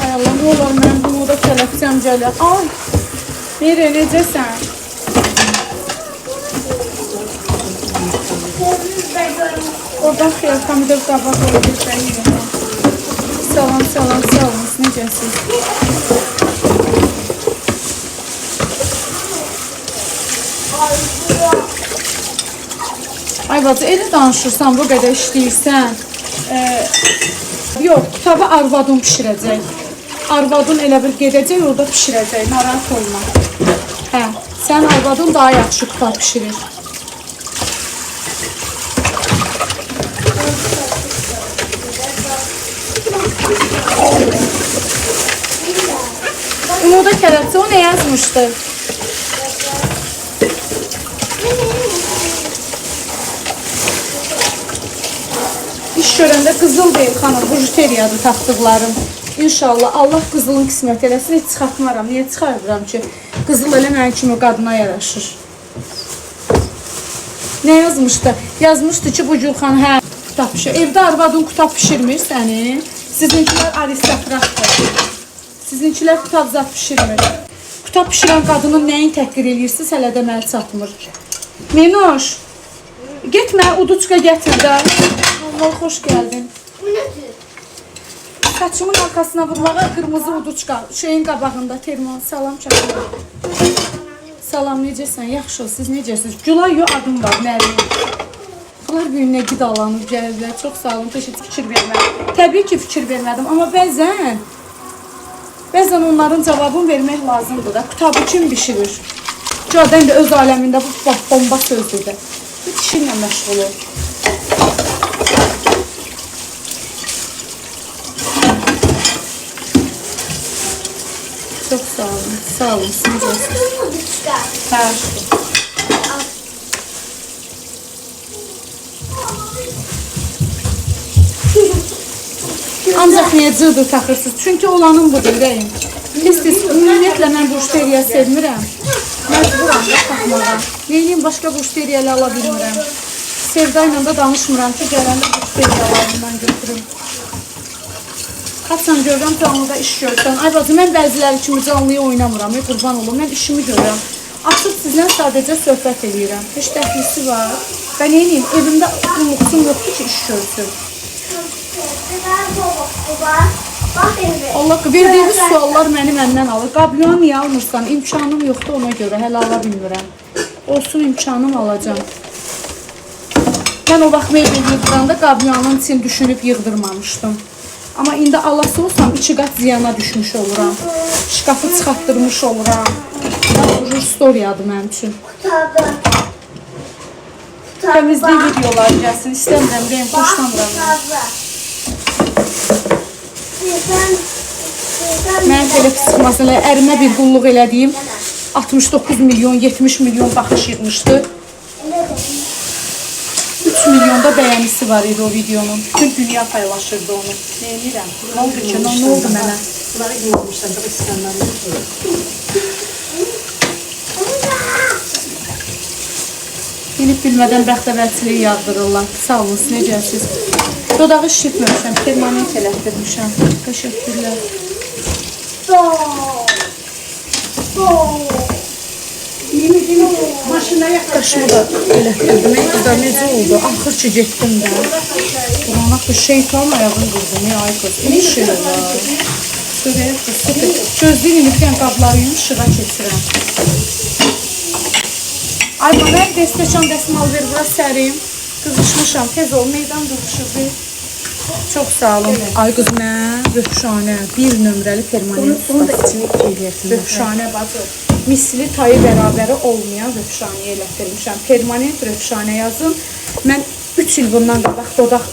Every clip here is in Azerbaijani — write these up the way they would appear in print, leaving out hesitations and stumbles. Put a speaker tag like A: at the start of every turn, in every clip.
A: Ay Allah, nə olar mən bunu da tələfsəm gəlir. Ay, Mire, necəsən? Oradan xeyr, pomidor qabaq olur. Salam, salam, sağ olun. Necəsiniz? Ay bacı, elə danışırsan, bu qədər işləyirsən. Yox, kitabı arvadın pişirəcək. Arvadın elə bir gedəcək, orada pişirəcək. Narahat olma. Hə, sən arvadın daha yaxşı kitab pişirir. Umuda kələbçə, o nə yazmışdı? İş görəndə qızıl deyil xanım, bujuteriyadır taxdıqlarım. İnşallah Allah qızılın qismət eləsin, heç çıxartmaram. Niyə çıxardıram ki? Qızıl elə mənim kimi qadına yaraşır. Nə yazmışdı? Yazmışdı ki, bu Gülxan hə, qutab pişir. Evdə arvadın qutab pişirmir səni. Sizinkilər aristokratdır. Sizinkilər qutab zat pişirmir. Qutab pişirən qadının nəyin təhqir eləyirsiniz, hələ də məli çatmır. Minoş, getmə, uduçka gətir də. Allah, xoş gəldin.
B: Bu nədir?
A: Saçımın arxasına vurmağa qırmızı uduçka. Şeyin qabağında termo. Salam çatır. Salam, necəsən? Yaxşı ol, siz necəsiniz? Gülay yo adım var, Məryəm. Bunlar bu gün nə qidalanıb gəliblər. Çox sağ olun, təşəkkür, fikir vermədim. Təbii ki, fikir vermədim, amma bəzən onların cavabını vermək lazımdır da. Qutabı kim bişirir? Cadən də öz aləmində bu bomba sözdür də. Bir işinlə məşğul ol. Çox sağ olun. Sağ olun. Siz necəsiniz? Hə. Ancaq niyə cırdır taxırsınız? Çünki olanın budur, ürəyim. Tez-tez, ümumiyyətlə mən buşteriya sevmirəm. Məcburam da taxmağa. Neyliyim, başqa buşteriya elə ala bilmirəm. Sevda ilə də danışmıram ki, gələndə buşteriyalarından götürüm. Hasan görürəm, canlıda iş görsən. Ay bacı, mən bəziləri kimi canlıya oynamıram, qurban olum, mən işimi görürəm. Açıb sizlə sadəcə söhbət eləyirəm. Heç dəxlisi var. Mən neyliyim, evimdə qulluqçum yoxdur ki, iş görsün. Allah, verdiyiniz suallar məni məndən alır. Qablyon niyə almırsan? İmkanım yoxdur ona görə, hələ ala bilmirəm. Olsun imkanım, alacağam. Mən o vaxt mebel yığdıranda qabliyonun için düşünüb yığdırmamışdım. Amma indi alası olsam 2 qat ziyana düşmüş oluram. Şkafı çıxartdırmış oluram. Ucur storiyadır mənim üçün. Təmizlik videoları gəlsin. İstəmirəm, reyim, xoşlamıram. Mən belə pis çıxmasın. Elə ərimə bir qulluq elədiyim 69 milyon, 70 milyon baxış yığmışdı. 3 milyonda bəyənisi var idi o videonun. Bütün dünya paylaşırdı onu. Nə edirəm? Nə oldu ki? Nə oldu mənə?
C: Bunları yoğurmuşlar, da iskanlarını.
A: Bilib bilmədən bəxtəvərçiliyi yağdırırlar. Sağ olun, necəsiniz? Dodağı şişirtməmişəm, permanent elətdirmişəm. Təşəkkürlər. Qaşımı da elətdirdim. Qızlar, necə oldu? Axır ki, getdim də. Qurana qız, şeytan ayağını qırdım. Ya, ay qız, nə şey olar? Çörəyə qız, süper. Gözləyin, indi bir dənə qabları yuyum, işığa keçirəm. Ay, bana destəkan dəsmal ver, bura sərim. Qızışmışam, tez ol, meydan qızışır. Çox sağ olun. Ay qız, mən röhşanə, bir nömrəli permanent
C: Onu da içine eləyərsin.
A: Röhşanə bacı. Misli tayı bərabəri olmayan röhşanəyə elətdirmişəm. Permanent röhşanə yazın. Mən 3 il bundan qabaq dodaq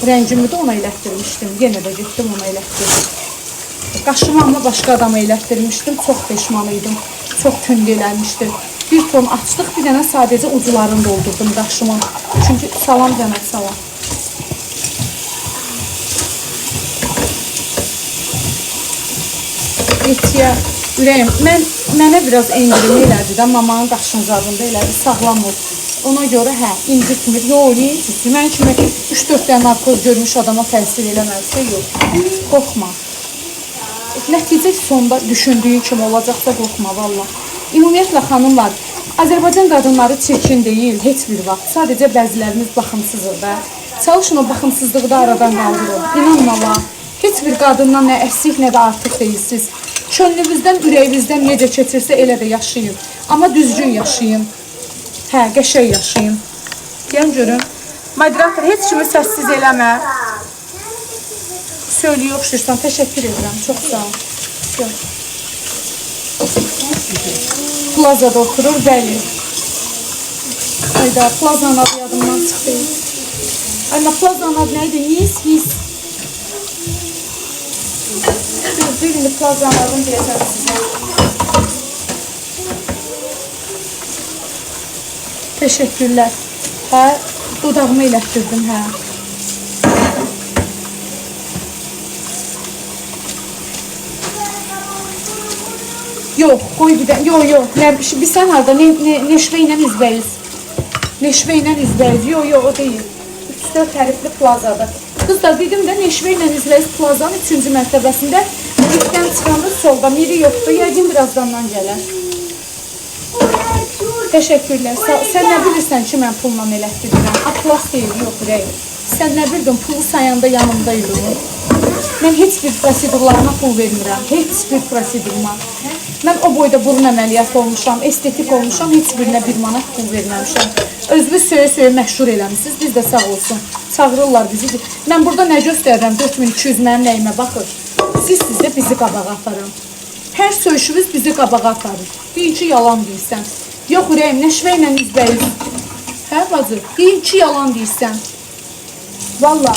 A: rəngimi də ona elətdirmişdim. Yenə də getdim ona elətdirdim. Qaşımı amma başqa adama elətdirmişdim. Çox peşman idim. Çox tünd eləmişdim. Bir ton açdıq, bir dənə sadəcə ucularını doldurdum qaşımın. Çünki salam cənab, salam. Etiyə ürəyim. Mənə biraz endirim elədi də, mamanın qaşın zadında elədi, sağlam ol. Ona görə hə, incitmir. Yox, niyə incitsin? Mən kimi 3-4 dənə narkoz görmüş adama təsir eləməzsə, yox. Qorxma. Nəticə sonda düşündüyün kimi olacaqsa qorxma valla. Ümumiyyətlə xanımlar, Azərbaycan qadınları çirkin deyil heç bir vaxt. Sadəcə bəzilərimiz baxımsızıq da. Çalışın o baxımsızlığı da aradan qaldırın. İnanın Allah, heç bir qadından nə əksik nə də artıq deyilsiz. Könlünüzdən, ürəyinizdən necə keçirsə elə də yaşayın. Amma düzgün yaşayın. Hə, qəşəng yaşayın. Deyəm görüm. Moderator heç kimi səssiz eləmə. Söylüyor oxşayırsan. Təşəkkür edirəm. Çox sağ ol. Yox. Plazada oturur, bəli. Ayda, plazanın adı yadımdan çıxdı. Ay, nə plazanın adı nə idi? Nis, his. Dur, indi plazanın adını deyəcəm sizə. Təşəkkürlər. Hə, dodağımı elətdirdim, hə. Yox, qoy bir də. Yox, yox. Nə, biz sən harda? Neşvə ilə üzbəyiz. Neşvə ilə üzbəyiz. Yox, yox, o deyil. 3-4 hərfli plazadır. Qızlar, dedim də Neşvə ilə üzbəyiz plazanın 3-cü mərtəbəsində. Liftdən çıxanda solda miri yoxdur. Yəqin birazdandan gələr. Təşəkkürlər. Sən nə bilirsən ki, mən pulla elətdirirəm? Atlas deyil, yox, ürəyim. Sən nə bildin, pulu sayanda yanımda yürümür. Mən heç bir prosedurlarına pul vermirəm. Heç bir proseduruma. Mən o boyda burun əməliyyatı olmuşam, estetik olmuşam, heç birinə bir manat pul verməmişəm. Özünüz söyə-söyə məşhur eləmisiniz, biz də sağ olsun. Çağırırlar bizi. Mən burada nə göstərirəm? 4200 mənim nəyimə baxır. Siz sizdə bizi qabağa aparın. Hər söyüşünüz bizi qabağa aparır. Deyin ki, yalan deyirsən. Yox ürəyim, Nəşvə ilə üzbəyiz. Hə, bacı? Deyin ki, yalan deyirsən. Valla.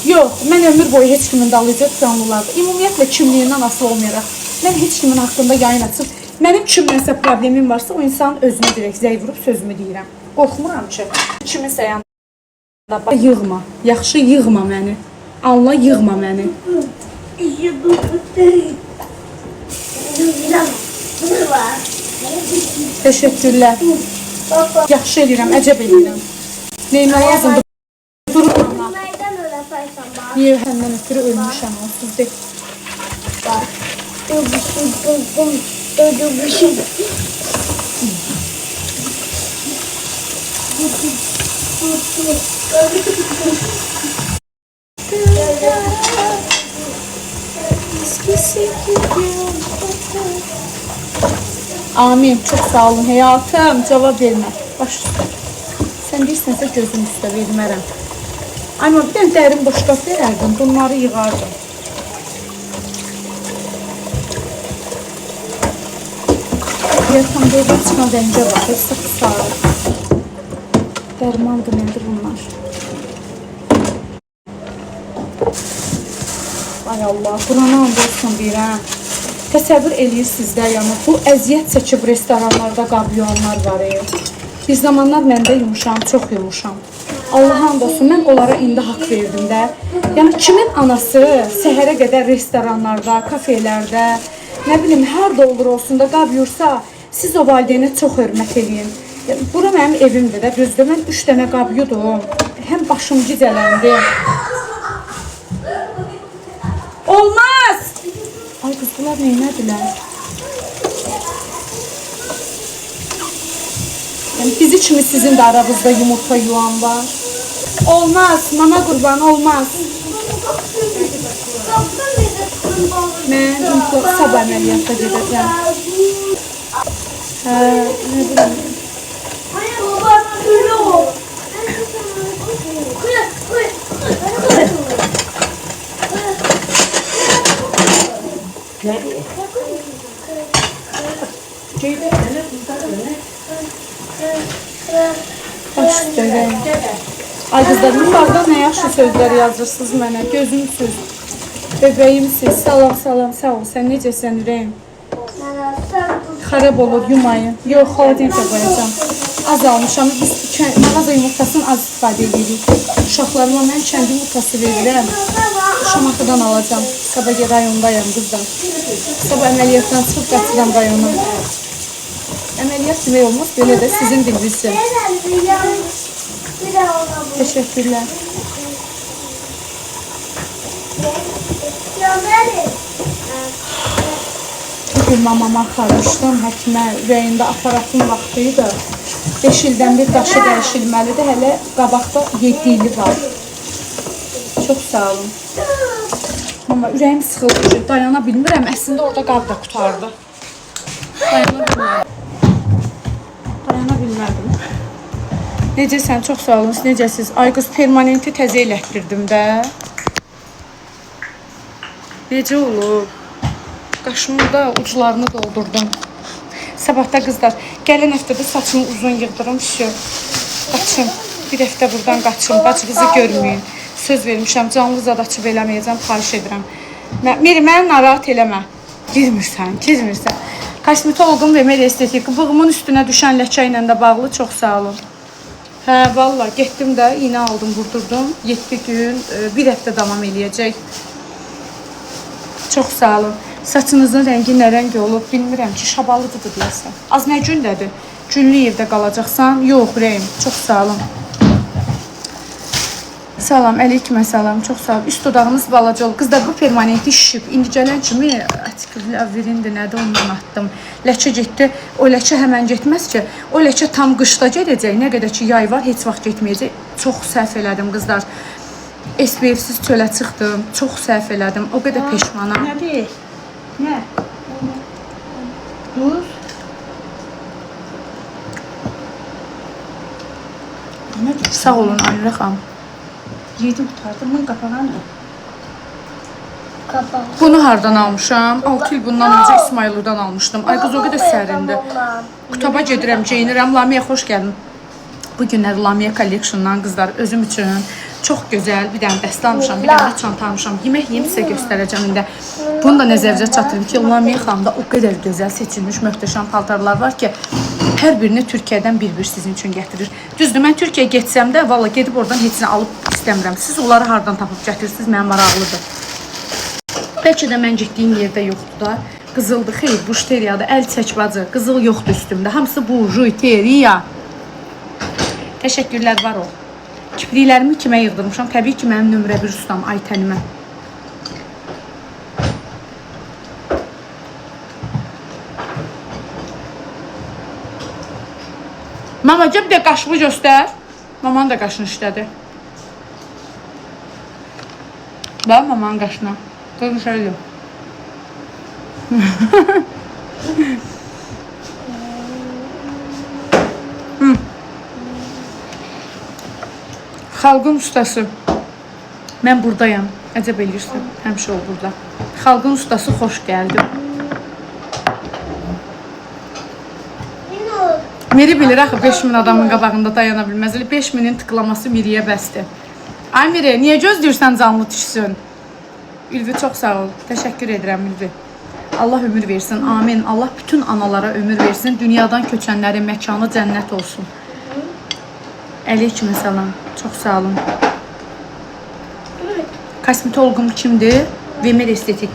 A: Yox, mən ömür boyu heç kimin dalıyca planlılardı. Ümumiyyətlə kimliyindən asılı olmayaraq, mən heç kimin haqqında yayın açıb, mənim kimlənsə problemim varsa, o insanın özünə direkt zəy vurub sözümü deyirəm. Qorxmuram ki, kiminsə yanında bax, yığma, yaxşı yığma məni. Anla, yığma məni. Təşəkkürlər. Yaxşı eləyirəm, əcəb eləyirəm. Neyimə lazımdır? Durun ana. Niyə həndən ötürü ölmüşəm onsuz de. Amin. Çox sağ olun həyatım. Cavab vermə. Baş üstə. Sən deyirsənsə gözüm üstə vermərəm. Amma bir dənə dərin boşqab verərdim. Bunları yığardım. Yatanda evdən çıxan rəngə bax. Sapsarı. Dərmandır nədir bunlar? Ay Allah, Qurana and olsun deyirəm. Təsəvvür eləyirsiniz də, yəni bu əziyyət çəkib restoranlarda qab yuyanlar var. Bir zamanlar mən də yumuşam, çox yumuşam. Allaha and olsun, mən onlara indi haqq verdim də. Yəni kimin anası səhərə qədər restoranlarda, kafelərdə, nə bilim, harda olur olsun da qab yuyursa, siz o valideynə çox hörmət eləyin. Yəni, bura mənim evimdir də, düzdür. Mən 3 dənə qab yudum. Həm başım gicələndi. Olmaz! Ay qız, bunlar neynədilər? Yəni bizi kimi sizin də aranızda yumurta yuan var. Olmaz, mama qurban, olmaz. Mən sabah əməliyyata gedəcəm. Hə, nə bilim. Baş üstə. Ay qızlar, yuxarıda nə yaxşı sözlər yazırsınız mənə. Gözümsüz, bəbəyimsiz. Salam, salam, sağ ol. Sən necəsən ürəyim? Xarab olur, yumayın. Yox, xolodilnikə qoyacağam. Az almışam. Biz mağaza yumurtasını az istifadə edirik. Uşaqlarıma mən kəndi yumurtası verirəm. Şamaxıdan alacağam. Sabah rayondayam qızlar. Sabah əməliyyatdan çıxıb qaçıram rayona. Əməliyyat demək olmaz, belə də sizin bildirsiniz. Təşəkkürlər. Bugün mamama axarmışdım həkimə, ürəyində aparatın vaxtı idi. 5 ildən bir daşı dəyişilməlidir. Hələ qabaqda 7 ili var. Çox sağ olun. Mama, ürəyim sıxıldı ki, dayana bilmirəm. Əslində orada qab da qurtardı. Dayana bilmədim. Dayana bilmədim. Necəsən? Çox sağ olun. Siz necəsiz? Ay qız, permanenti təzə elətdirdim də. Necə olub? Qaşımı da uclarını doldurdum. Sabahda qızlar, gələn həftədə saçımı uzun yığdırım. Şö. Qaçım. Bir həftə buradan qaçım. Bacınızı görməyin. Söz vermişəm, canlı zad açıb eləməyəcəm, xahiş edirəm. Meri, məni narahat eləmə. Girmirsən, girmirsən. Kosmetoloqum və Meri estetik. Bığımın üstünə düşən ləkə ilə də bağlı. Çox sağ olun. Hə, valla getdim də iynə aldım, vurdurdum. 7 gün, bir həftə davam eləyəcək. Çox sağ olun. Saçınızın rəngi nə rəng olub bilmirəm ki, şabalıdıdır deyəsən. Az nə gündədir? Günlük evdə qalacaqsan? Yox, ürəyim. Çox sağ olun. Salam, əleyküm salam. Çox sağ olun. Üst dodağınız balaca olub. Qızlar, bu permanenti şişib. İndi gələn kimi atiklverindi, nədir ondan atdım. Ləkə getdi. O ləkə həmən getməz ki. O ləkə tam qışda gedəcək. Nə qədər ki yay var, heç vaxt getməyəcək. Çox səhv elədim qızlar. SPF-siz çölə çıxdım. Çox səhv elədim. O qədər peşmanam. Nədir? Nə? Duz. Sağ olun Aynurə xanım.
C: Yedim qurtardım. Bunun qapağı nə?
B: Kapağı.
A: Bunu hardan almışam? 6 il bundan öncə İsmayıllıdan almışdım. Ay qız, o qədər sərindir. Kutaba gedirəm, geyinirəm. Lamiyə xoş gəldin. Bu günlər Lamiyə Collection'dan qızlar özüm üçün çox gözəl bir dənə dəstə almışam, bir dənə də çanta almışam. Yemək yeyim sizə göstərəcəm indi. Bunu da nəzərinizə çatdırım ki, Lamiyə xanımda o qədər gözəl seçilmiş möhtəşəm paltarlar var ki, hər birini Türkiyədən bir-bir sizin üçün gətirir. Düzdür, mən Türkiyəyə getsəm də, valla gedib oradan heç nə alıb istəmirəm. Siz onları hardan tapıb gətirirsiniz, mənə maraqlıdır. Bəlkə də mən getdiyim yerdə yoxdur da. Qızıldır, xeyr, buşteriyadır, əl çək bacı. Qızıl yoxdur üstümdə. Hamısı bujuyteriya. Təşəkkürlər, var ol. Kipriklərimi kimə yığdırmışam? Təbii ki, mənim nömrə bir ustam Aytənimə. Mama, gəl bir də qaşımı göstər. Mamanın da qaşını işlədi. Bax, mamanın qaşına. Qızım şöyle. Xalqın ustası. Mən buradayam. Əcəb eləyirsən. Həmişə ol burada. Xalqın ustası xoş gəldi. Meri bilir axı 5000 adamın qabağında dayana bilməz. Elə 5000-in tıklaması Miriyə bəsdir. Ay Miri, niyə gözləyirsən canlı düşsün? Ülvi çox sağ ol. Təşəkkür edirəm Ülvi. Allah ömür versin. Amin. Allah bütün analara ömür versin. Dünyadan köçənlərin məkanı cənnət olsun. Əleyküm salam. Çox sağ olun. Kosmetoloqum kimdir? Vemer Estetik.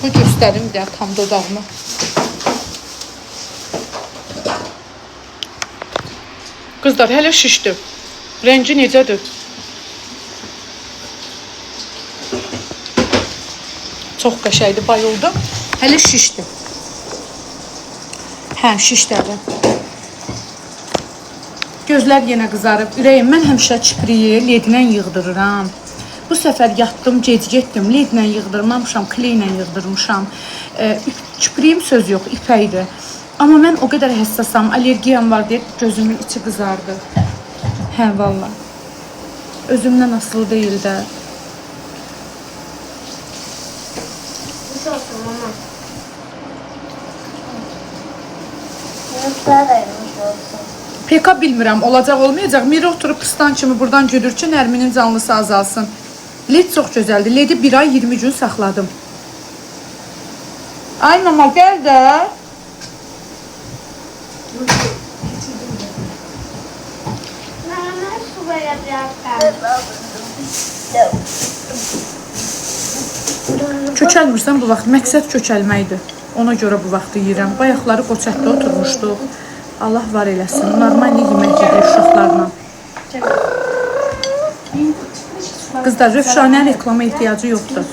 A: Bu göstərim bir də tam dodağımı. Qızlar, hələ şişdi. Rəngi necədir? Çox qəşəngdir, bayıldım. Hələ şişdi. Hə, şişdi hələ. Gözlər yenə qızarıb. Ürəyim, mən həmişə çipriyi ledlə yığdırıram. Bu səfər yatdım, gec getdim. Ledlə yığdırmamışam, kleylə yığdırmışam. Kipriyim söz yox, ipəkdir. Amma mən o qədər həssasam, allergiyam var deyə gözümün içi qızardı. Hə, valla. Özümdən asılı deyil də.
B: Olsun mama. Olsun.
A: PK bilmirəm, olacaq, olmayacaq. Miri oturub pıstan kimi buradan güdür ki, Nərminin canlısı azalsın. Led çox gözəldir. Ledi 1 ay 20 gün saxladım. Ay mama, gəl də.
B: Mama su verebilirsen.
A: Kökəlmirsən bu vaxt. Məqsəd kökəlməkdir. Ona görə bu vaxtı yeyirəm. Bayaqları qoçətdə oturmuşduq. Allah var eləsin. Normal yemək yedik uşaqlarla. Qızlar, Rövşanə reklama ehtiyacı yoxdur.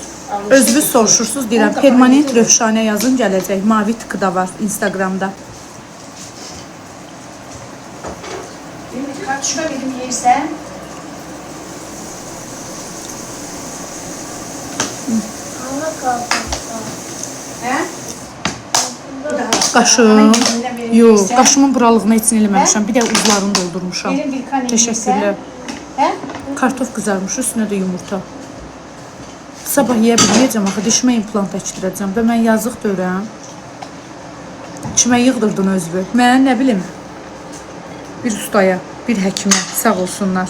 A: Özünüz soruşursunuz, deyirəm, permanent Rövşanə yazın gələcək. Mavi tıkı da var Instagramda.
C: Ümit kartuşka verdim yersen. He?
A: Qaşım. Yox, qaşımın buralığını heç nə eləməmişəm. Bir də uzlarını doldurmuşam.
C: Verin bir kan
A: Təşəkkürlər.
C: He?
A: Kartof qızarmış, üstünə də yumurta. Sabah yeyə bilməyəcəm axı, dişimə implant əkdirəcəm və mən yazıq dörəm. Kimə yığdırdın özünü? Mən nə bilim. Bir ustaya, bir həkimə sağ olsunlar.